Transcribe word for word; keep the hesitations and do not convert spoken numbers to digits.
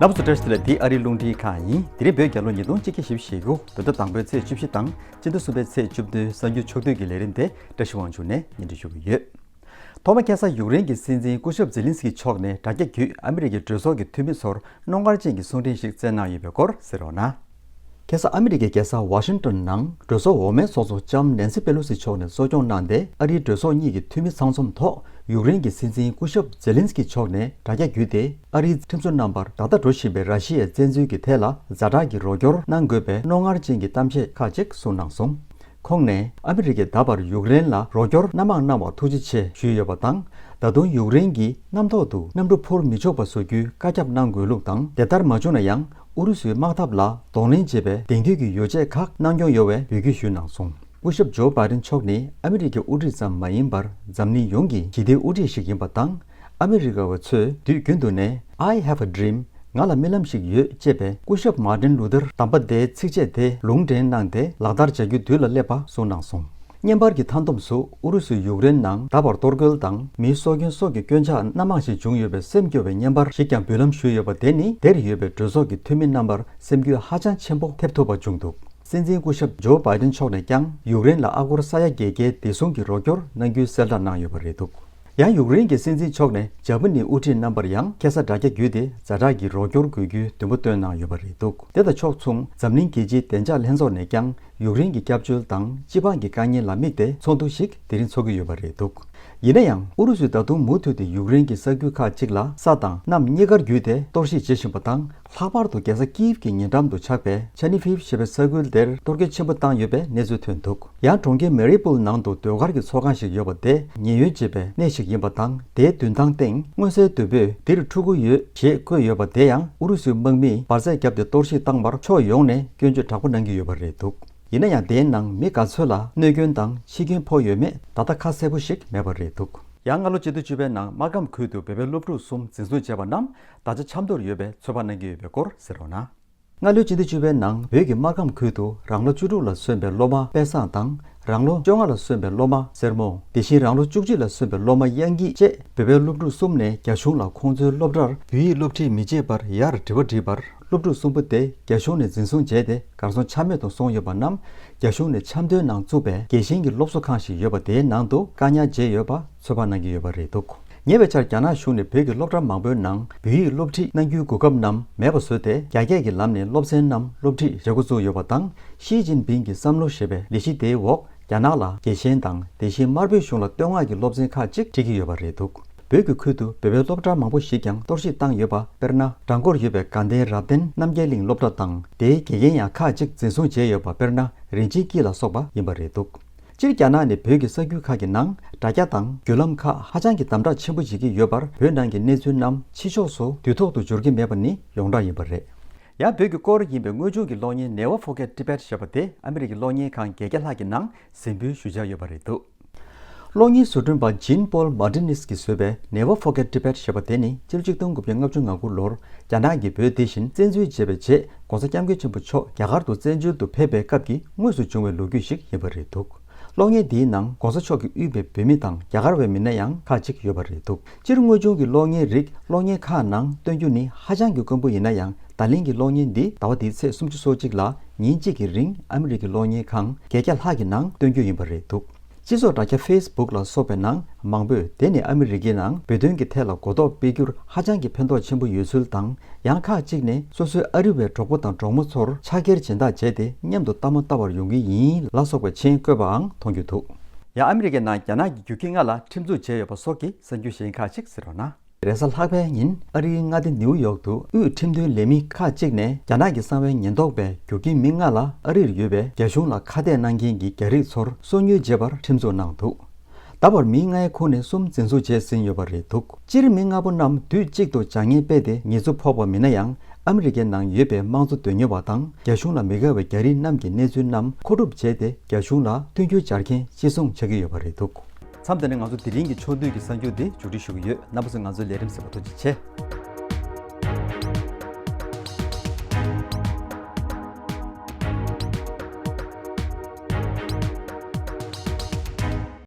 རྣམ་པ་ཚོ་བཀྲ་ཤིས་བདེ་ལེགས། འདི་ཨ་རིའི་རླུང་འཕྲིན་ཁང་ཡིན། དེ་རིང་བོད་རྒྱལ་ལོ་ཉིས་སྟོང་ཆིག་བརྒྱ་བཞི་བཅུ་ཞེ་དགུ། བོད་ཟླ་དང་པོའི་ཚེས་བཅུ་བཞི་དང་སྤྱི་ཟླ་གསུམ་པའི་ཚེས་བཅུ་བདུན་གསར་འགྱུར་ཕྱོགས་བསྡུས་ཀྱི་ལས་རིམ་དེ་བཀྲ་ཤིས་དབང་ཕྱུག་ནས་སྙན་སྒྲོན་ཞུ་གི་ཡོད། ཐོག་མར་ཁ་སང་ཡུཀ་རེན་གྱི་སྲིད་འཛིན་སྐུ་ཞབས་ཛེ་ལིན་སི་ཀི་མཆོག་ནས་དྲ་རྒྱ་བརྒྱུད་ཨ་མི་རི་ཀའི་གྲོས་ཚོགས་ཀྱི་འཐུས་མི་ཚོར་རྣོ་ངར་ཅན་གྱི་གསུང་འཕྲིན་ཞིག་བསྩལ་གནང་ཡོད་པའི་སྐོར་གསན་རོགས་གནང་། ཁ་སང་ཨ་མི་རི་ཀའི་རྒྱལ་ས་ཝ་ཤིང་ཏོན་ནང་གྲོས་ཚོགས་འོག་མའི་ཚོགས་གཙོ་ལྕམ་ནན་སི་པེ་ལོ་སི་མཆོག་ནས་གཙོ་སྐྱོང་གནང་སྟེ། ཨ་རིའི་གྲོས་ཚོགས་གཉིས་ཀྱི་འཐུས་མི་ཚང་འཛོམས་ཐོག་ཡུཀ་རེན་གྱི་སྲིད་འཛིན་སྐུ་ཞབས་ཛེ་ལིན་སི་ཀི་མཆོག་ནས་དྲ་རྒྱ་བརྒྱུད་དེ། ཨ་རིའི་ཁྲིམས་བཟོ་རྣམ་པར་ད་ལྟ་འགྲོ་བཞིན་པའི་ར་ཤི་ཡའི་བཙན་འཛུལ་གྱི་ཐད་ལ་ཛ་དྲག་གི་རོགས་སྐྱོར་གནང་དགོས་པའི་རྣོ་ངར་ཅན་གྱི་གཏམ་བཤད་ཁག་ཅིག་གསུངས་གནང་སོང་། ཁོང་ནས་ཨ་མི་རི་ཀས་ད་བར་ཡུཀ་རེན་ལ་རོགས་སྐྱོར་སྣ་མང་གནང་བར་ཐུགས་རྗེ་ཆེ་ཞུས་ཡོད་པ་དང་། ད་དུང་ཡུཀ་རེན་གྱིས་གནམ་ཐོག་ཏུ་གནམ་གྲུ་འཕུར་མི་ཆོག་པ་བཟོ་རྒྱུའི་བཀའ་ཁྱབ་གནང་དགོས་ལུགས་དང་། དེ་ལྟར་མ་བྱུང་ན་ཡང་ཨུ་རུ་སུའི་དམག་འཐབ་ལ་གདོང་ལེན་བྱེད་པའི་དེང་དུས་ཀྱི་ཡོ་བྱད་ཁག་གནང་སྐྱོང་ཡོད་པའི་འབོད་སྐུལ་ཞུས་གནང་སོང་། སྐུ་ཞབས་ཇོ་བྷའི་ཌེན་མཆོག་ནི་ཨ་མི་རི་ཀའི་དབུ་ཁྲིད་ཙམ་མ་ཡིན་པར། འཛམ་གླིང་ཡོངས་ཀྱི་ཞི་བདེའི་དབུ་ཁྲིད་ཞིག་ཡིན་པ་དང་། ཨ་མི་རི་ཀ་བ་ཚོས་དུས་རྒྱུན་དུ་ནས། I have a dream. ང་ལ་རྨི་ལམ་ཞིག་ཡོད། ཅེས་པའི་སྐུ་ཞབས་མར་ཏིན་ལུ་ཐར་དམ་པ་དེའི་ཚིགས་བཅད་དེ་ལུང་འདྲེན་གནང་སྟེ། ལག་བསྟར་བྱ་རྒྱུ་དུས་ལ་སླེབས་པ་གསུངས་གནང་སོང་། བརྙན་པར་གྱི་མཐའ་བསྡོམས་སུ། ཨུ་རུ་སུས་ཡུཀ་རེན་ནང་ད་བར་གཏོར་རྒོལ་དང་མིའི་སྲོག་སྐྱོན་སོགས་ཀྱི་སྐྱོན་ཆག་སྣ་མང་ཞིག་བྱུང་ཡོད་པའི་སེམས་སྐྱོ་བའི་བརྙན་པར་ཞིག་ཀྱང་འབུལ་ལམ་ཞུས་ཡོད་པ་དེ་ནི། དེར་ཡོད་པའི་གྲོས་ཚོགས་ཀྱི་འཐུས་མི་རྣམ་པར་སེམས་འགུལ་ཧ་ཅང་ཆེན་པོ་ཐེབས་ཐུབ་པ་བྱུང་འདུག། སྲིད་འཛིན་སྐུ་ཞབས་ཇོ་བྷའི་ཌེན་མཆོག་ནས་ཀྱང་ཡུཀ་རེན་ལ་ཨ་སྒོར་ས་ཡ་བརྒྱད་བརྒྱའི་བདེ་སྲུང་གི་རོགས་སྐྱོར་གནང་རྒྱུའི་གསལ་བསྒྲགས་གནང་ཡོད་པ་རེད་འདུག། ཡང་ཡུཀ་རེན་གྱི་སྲིད་འཛིན་མཆོག་ནས་འཇར་པ་ནིའི་དབུ་ཁྲིད་རྣམ་པར་ཡང་ཁ་སང་དྲ་རྒྱ་བརྒྱུད་དེ་ཛ་དྲག་གི་རོགས་སྐྱོར་དགོས་རྒྱུའི་འདུན་པ་བཏོན་གནང་ཡོད་པ་རེད་འདུག། དེ་དང་ཕྱོགས་མཚུངས། འཛམ་གླིང་རྒྱལ་སྤྱིའི་བདེ་འཇགས་ལྷན་ཚོགས་ནས་ཀྱང་ཡུཀ་རེན་གྱི་སྐྱབས་བཅོལ་དང་སྤྱི་འབངས་ཀྱི་དཀའ་ངལ་ལ་དམིགས་ཏེ་ཚོགས་འདུ་ཞིག་དེ་རིང་ཚོགས་ཀྱི་ཡོད་པ་རེད་འདུག། ཡིན་ན་ཡང་། ཨུ་རུ་སུས་ད་དུང་མུ་མཐུད་དེ་ཡུཀ་རེན་གྱི་ས་ཁུལ་ཁག་ཅིག་ལ་ས་དང་གནམ་གཉིས་ཀར་བརྒྱུད་དེ་གཏོར་བཤིག་བྱེད་བཞིན་པ་དང་། ལྷག་པར་དུ་རྒྱལ་ས་ཀིབ་ཀྱི་ཉེ་འགྲམ་དུ་ཆགས་པའི་ཆར་ནི་ཕིབ་ཞེས་པའི་ས་ཁུལ་དེར་གཏོར་རྒོལ་ཆེན་པོ་བཏང་ཡོད་པའི་གནས་ཚུལ་ཐོན་འདུག། ཡང་གྲོང་ཁྱེར་མེ་རི་པུལ་ནང་དུ་ཟློས་གར་གྱི་ཚོགས་ཁང་ཞིག་ཡོད་པ་དེ་ཉེན་གཡོལ་བྱེད་པའི་གནས་ཤིག་ཡིན་པ་དང་། དེའི་མདུན་ཐང་སྟེང་མངོན་གསལ་དོད་པོས་འདིར་ཕྲུ་གུ་ཡོད་ཞེས་བཀོད་ཡོད་པ་དེ་ཡང་ཨུ་རུ་སུའི་དམག་མིས་འབར་རྫས་བརྒྱབ་སྟེ་གཏོར་བཤིག་བཏང་བར་ཕྱོགས་ཡོངས་ནས་སྐྱོན་བརྗོད་དྲག་པོ་གནང་གི་ཡོད་པ་རེད་འདུག། ཡིན་ན་ཡང་། དེའི་ནང་མི་ག་ཚོད་ལ་གནོད་སྐྱོན་དང་འཆི་སྐྱོན་ཕོག་ཡོད་མེད་ད་ལྟ་ཁ་གསལ་པོ་ཞིག་མེད་པ་རེད་འདུག། ཡང་སྔ་ལོ་སྤྱི་ཟླ་བཅུ་པའི་ནང་སྨར་ཁམས་ཁུལ་དུ་བོད་པའི་སློབ་ཕྲུག་གསུམ་འཛིན་བཟུང་བྱས་པ་རྣམས་ད་ཆ་ཆབ་མདོར་ཡོད་པའི་ཚོད་དཔག་གནང་གི་ཡོད་པའི་སྐོར་གསན་རོགས་གནང་། སྔ་ལོའི་སྤྱི་ཟླ་བཅུ་པའི་ནང་བོད་ཀྱི་སྨར་ཁམས་ཁུལ་དུ་རང་ལོ་བཅུ་དྲུག་ལ་སོན་པའི་སློབ་མ་དཔལ་བཟང་དང་། རང་ལོ་བཅོ་ལྔ་ལ་སོན་པའི་སློབ་མ་སེར་མོ། དེ་བཞིན་རང་ལོ་བཅུ་གཅིག་ལ་སོན་པའི་སློབ་མ་དབྱངས་སྐྱིད་བཅས་བོད་པའི་སློབ་ཕྲུག་གསུམ་ནས་རྒྱ་གཞུང་ལ་ཁོང་ཚོའི་སློབ་གྲྭར་བོད་ཡིག་སློབ་ཁྲིད་མི་བྱེད་པར་ཡར་དྲི་བ་དྲིས་པར། སློབ་ཕྲུག་གསུམ་པོ་དེ་རྒྱ་གཞུང་ནས་འཛིན་བཟུང་བྱས་ཏེ་གར་སོང་ཆ་མེད་དུ་སོང་ཡོད་པ་རྣམས། རྒྱ་གཞུང་ནས་ཆབ་མདོའི་ནང་བཙུགས་པའི་རྒྱལ་ཞེན་གྱི་སློབ་གསོ་ཁང་ཞིག་ཡོད་པ་དེའི་ནང་དུ་བཀག་ཉར་བྱས་ཡོད་པ་ཚོད་དཔག་གནང་གི་ཡོད་པ་རེད་འདུག། ཉེ་བའི་ཆར་རྒྱ་ནག་གཞུང་ནས་བོད་ཀྱི་སློབ་གྲྭ་མང་པོའི་ནང་བོད་ཡིག་སློབ་ཁྲིད་གནང་རྒྱུའི་གོ་སྐབས་རྣམས་མེད་པ་བཟོས་ཏེ། རྒྱ་སྐད་ཀྱི་ལམ་ནས་སློབ་ཚན་རྣམས་སློབ་ཁྲིད་བྱེད་འགོ་བཙུགས་ཡོད་པ་དང་། ཞི་ཅིན་ཕིང་གི་བསམ་བློ་ཞེས་པའི་ལས་གཞི་དེའི་འོག་རྒྱ་ནག་ལ་རྒྱལ་ཞེན་དང་། དེ་བཞིན་དམར་པོའི་གཞུང་ལ་བསྟོད་བསྔགས་ཀྱི་སློབ་ཚན་ཁག་ཅིག་ཁྲིད་ཀྱི་ཡོད་པ་རེད་འདུག། བོད་ཀྱི་ཁུལ་དུ་བོད་པའི་སློབ་གྲྭ་མང་པོ་ཞིག་ཀྱང་གཏོར་བཤིག་བཏང་ཡོད་པ། དཔེར་ན། བྲག་འགོར་ཡོད་པའི་དགའ་ལྡན་རབ་བརྟན་རྣམ་རྒྱལ་གླིང་སློབ་གྲྭ་དང་། དེའི་དགེ་རྒན་ཡང་ཁག་ཅིག་འཛིན་བཟུང་བྱས་ཡོད་པ། དཔེར་ན། རིན་ཆེན་སྐྱིད་ལ་སོགས་པ་ཡིན་པ་རེད་འདུག། སྤྱིར་རྒྱ་ནག་ནས་བོད་ཀྱི་ས་ཁུལ་ཁག་གི་ནང་དྲ་རྒྱ་དང་བརྒྱུད་ལམ་ཁག་ཧ་ཅང་གི་དམ་དྲག་ཆེན་པོ་བྱེད་ཀྱི་ཡོད་པར། བོད་ནང་གི་གནས་ཚུལ་རྣམས་ཕྱི་ཕྱོགས་སུ་དུས་ཐོག་ཏུ་འབྱོར་གྱི་མེད་པ་ནི་ཡོངས་གྲགས་ཡིན་པ་རེད། ཡང་བོད་ཀྱི་སྐོར་ཡིན་པའི་དངོས་བྱུང་གི་གློག་བརྙན་Never Forget Tibet ཞེས་པ་དེ་ཨ་མི་རི་ཀའི་གློག་བརྙན་ཁང་བརྒྱད་བརྒྱ་ལྷག་གི་ནང་གཟིགས་འབུལ་ཞུ་འཆར་ཡོད་པ་རེད་འདུག། གློག་བརྙན་བཟོ་སྐྲུན་པ་ཇིན་པོལ་མར་ཏི་ནིས་ཀྱིས་བཟོས་པའི་Never Forget Tibet ཞེས་པ་དེ་ནི་སྤྱི་ལོ་གཅིག་སྟོང་དགུ་བརྒྱ་ལྔ་བཅུ་ང་དགུ་ལོར་རྒྱ་ནག་གིས་བོད་དེ་བཞིན་བཙན་འཛུལ་བྱས་པའི་རྗེས། ༸གོང་ས་༸སྐྱབས་མགོན་ཆེན་པོ་མཆོག་རྒྱ་གར་དུ་བཙན་བྱོལ་དུ་ཕེབས་པའི་སྐབས་ཀྱི་དངོས་སུ་བྱུང་བའི་ལོ་རྒྱུས་ཤིག་ཡིན་པ་རེད་འདུག། གློག་བརྙན་འདིའི་ནང་༸གོང་ས་མཆོག་གིས་དབུས་པའི་བོད་མི་དང་རྒྱ་གར་བའི་མི་སྣ་ཡང་ཁག་ཅིག་ཡོད་པ་རེད་འདུག། སྤྱིར་དངོས་བྱུང་གི་གློག་བརྙན་རིགས་གློག་བརྙན་ཁག་ནང་སྟོན་རྒྱུ་ནི་ཧ་ཅང་གི་དཀོན་པོ་ཡིན་ན་ཡང་། ད་ལན་གྱི་གློག་བརྙན་འདི་ཟླ་བ་འདིའི་ཚེས་སུམ་ཅུ་སོ་གཅིག་ལ་ཉིན་གཅིག་གི་རིང་ཨ་མི་རི་ཀའི་གློག་བརྙན་ཁང་བརྒྱད་བརྒྱ་ལྷག་གི་ནང་སྟོན་རྒྱུ་ཡིན་པ་རེད་འདུག། སྤྱི་ཚོགས་དྲ་རྒྱ་Facebook ལ་སོགས་པའི་ནང་མང་པོས་དེ་ནི་ཨ་མི་རི་ཀའི་ནང་བོད་དོན་གྱི་ཐད་ལ་གོ་རྟོགས་སྤེལ་རྒྱུར་ཧ་ཅང་གི་ཕན་ཐོགས་ཆེན་པོ་ཡོད་ཚུལ་དང་། ཡང་ཁག་ཅིག་ནས་སོ་སོའི་ཨ་རི་བའི་གྲོགས་པོ་དང་གྲོགས་མོ་ཚོར་ཕྱག་འཁྱེར་སྦྱིན་བདག་བྱས་ཏེ་མཉམ་དུ་ལྟད་མོ་ལྟ་བར་ཡོང་གི་ཡིན་ལ་སོགས་པའི་མཆན་བཀོད་པའང་མཐོང་རྒྱུ་འདུག། ཡང་ཨ་མི་རི་ཀའི་ནང་རྒྱ་ནག་གི་རྒྱུག་ཁྱི་ལྔ་ལ་ཁྲིམས་འཛུགས་བྱས་ཡོད་པ་སོགས་ཀྱི་གསར་འགྱུར་གཞན་ཁག་ཅིག་གསན་རོགས་གནང་། རེས་གཟའ་ལྷག་པའི་ཉིན་ཨ་རིའི་མངའ་སྡེ་ནིའུ་ཡོག་ཏུ་དབུས་ཁྲིམས་དོན་ལས་མི་ཁག་ཅིག་ནས་རྒྱ་ནག་གི་གསང་བའི་ཉེན་རྟོག་པས་རྒྱུག་ཁྱི་མི་ལྔ་ལ་ཨ་རིར་ཡོད་པའི་རྒྱ་གཞུང་ལ་ཁ་གཏད་གནང་མཁན་གྱི་རྒྱ་རིགས་ཚོར་སོ་ཉུལ་བྱས་པར་ཁྲིམས་འཛུགས་གནང་འདུག། ད་བར་མི་ལྔའི་ཁོངས་ནས་གསུམ་འཛིན་བཟུང་བྱས་ཟིན་ཡོད་པ་རེད་འདུག། སྤྱིར་མི་ལྔ་པོ་རྣམས་དུས་གཅིག་ཏུ་བྱ་ངན་སྤེལ་ཏེ་ཉེས་འཛུགས་ཕོག་པ་མིན་ན་ཡང་། ཨ་མི་རི་ཀའི་ནང་ཡོད་པའི་དམངས་གཙོ་དོན་གཉེར་བ་དང་རྒྱ་གཞུང་ལ་མི་དགའ་བའི་རྒྱ་རིགས་རྣམས་ཀྱི་གནས་ཚུལ་རྣམས་མཁོ་སྒྲུབ་བྱས་ཏེ། རྒྱ་གཞུང་ལ་མཐུན་འགྱུར་སྦྱར་མཁན་གཅིག་མཚུངས་ཆགས་ཀྱི་ཡོད་པ་རེད་འདུག། མཚམས་འདི་ནས་ང་ཚོ་དེ་རིང་གི་ཕྱོགས་བསྡུས་ཀྱི་གསར་འགྱུར་འདི་མཇུག་སྒྲིལ་ཞུ་གི་ཡོད། རྣམ་པ་ཚོས་ང་ཚོའི་ལས་རིམ་གསན་པར་ཐུགས་རྗེ་ཆེ།